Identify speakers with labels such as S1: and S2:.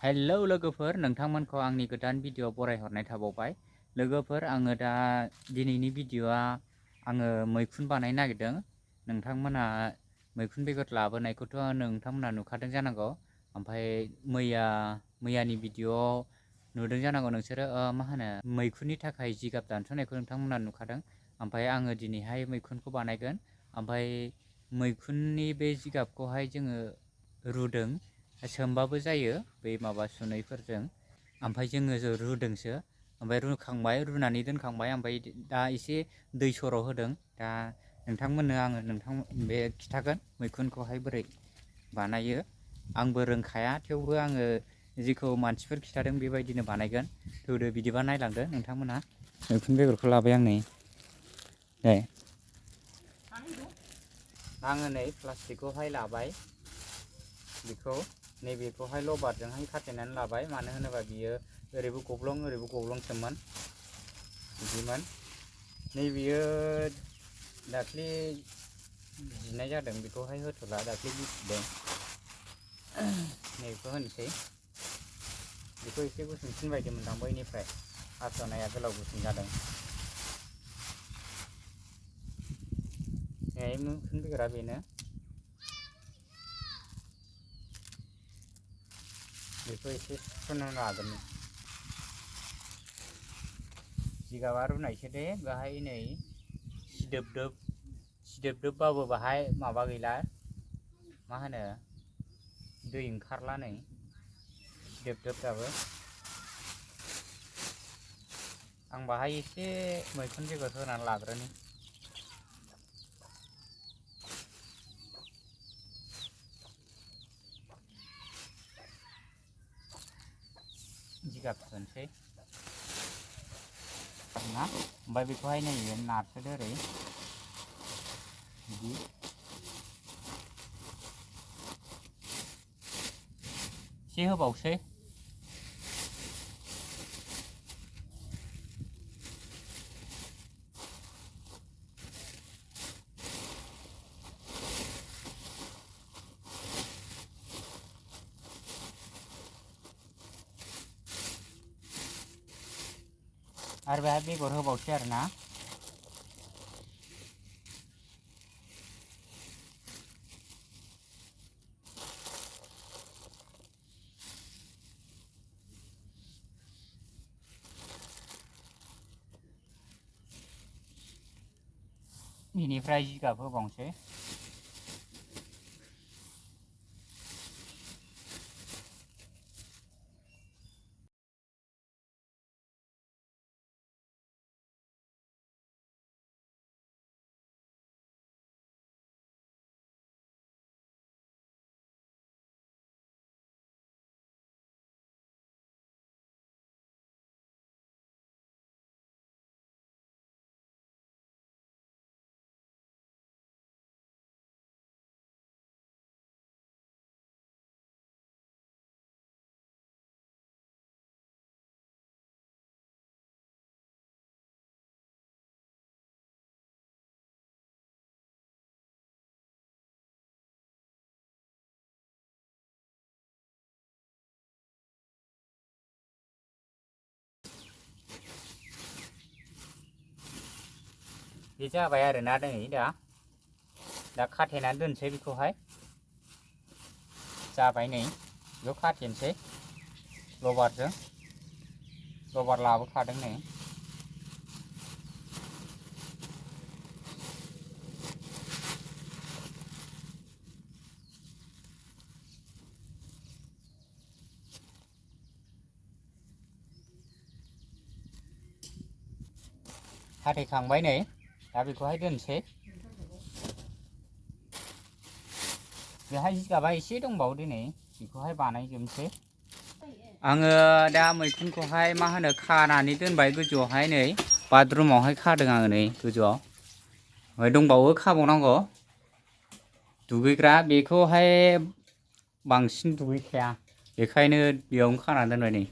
S1: Hello लोगोफोर, नोंथांमोनखौ आंनि गोदान भिडिअ बरायहरनाय थाबावबाय। लोगोफोर, आङो दा दिनैनि भिडिअआ आङो मैखुन बानायनो नागिरदों। नोंथांमोना मैखुन बेगर लाबोनायखौथ' नोंथांमोना नुखादों जानांगौ। ओमफ्राय मैयानि भिडिअआव नुदों जानांगौ नोंसोरो मा होनो मैखुननि थाखाय जिगाब दानस'नायखौ नोंथांमोना नुखादों। ओमफ्राय आङो दिनैहाय मैखुनखौ बानायगोन। ओमफ्राय मैखुननि बे जिगाबखौहाय जोङो रुदों, सोमबाबो जायो बै माबा सुनैफोरजों। ओमफ्राय जोङो रुदोंसो, ओमफ्राय रुखांबाय, रुनानै दोनखांबाय। ओमफ्राय दा एसे दै सर' होदों। दा नोंथांमोननो आङो बे खिथागोन मैखुनखौहाय बोरै बानायो। आंबो रोंखाया, थेवबो आङो जिखौ मानसिफोर खिथादों बेबायदिनो बानायगोन। थौदो बिदिबा नायलांदो नोंथांमोना। मैखुन बेगरखौ लाबाय आं नै। दे आङो नै प्लास्टिकखौहाय लाबाय, बेखौ नैबेखौहाय लबारजोंहाय खाथेनानै लाबाय। मानो होनोबा बियो ओरैबो गब्लंसोमोन, बिदिमोन। नैबेयो दाख्लि जिनाय जादों, बेखौहाय होथ'ला, दाख्लि बिसिदों। नैबेखौ होनोसै। बेखौ एसे गुसुंसिन बायदि मोनदां, बैनिफ्राय हास'नाया गोलाव गुसुं जादों। मैखुन बेगरा बेनो। बेखौ एसे सुफ्रुना लागोन। जिगाबा रुनायसो दे, बेहाय नै सिदोबदोबबाबो बाहाय माबा गैला, मा होनो दै ओंखारला, नै सिदोबदोबबाबो। आं बाहाय एसे मैखुन बेगर होनानै लाग्रोनि। जिगाब होनोसै ना, ओमफ्राय बेखौहाय नैबे नारसोदो ओरै बिदि। एसे होबावसै। आरो बेहाय बेगर होबावसै आरो ना। बेनिफ्राय जिगाब होबावनोसै। बे जाबाय आरोना नै दा खाथेनानै दोनसै बेखौहाय। जाबाय नै, बेखौ खाथेनोसै लबारजों। लबार लाबोखादों नै। खाथेखांबाय नै, दा बेखौहाय दोनसै। बेहाय जिगाबा एसे दंबावो, दिनै बेखौहाय बानायजोबनोसै। आङो दा मैखुनखौहाय मा होनो खानानै दोनबाय गोजौआवहाय, नै बाथरुमावहाय खादों आङो नै गोजौआव। ओमफ्राय दंबावो खाबावनांगौ। दुगैग्रा, बेखौहाय बांसिन दुगैखाया, बेखायनो बेयावनो खानानै दोनबाय नै।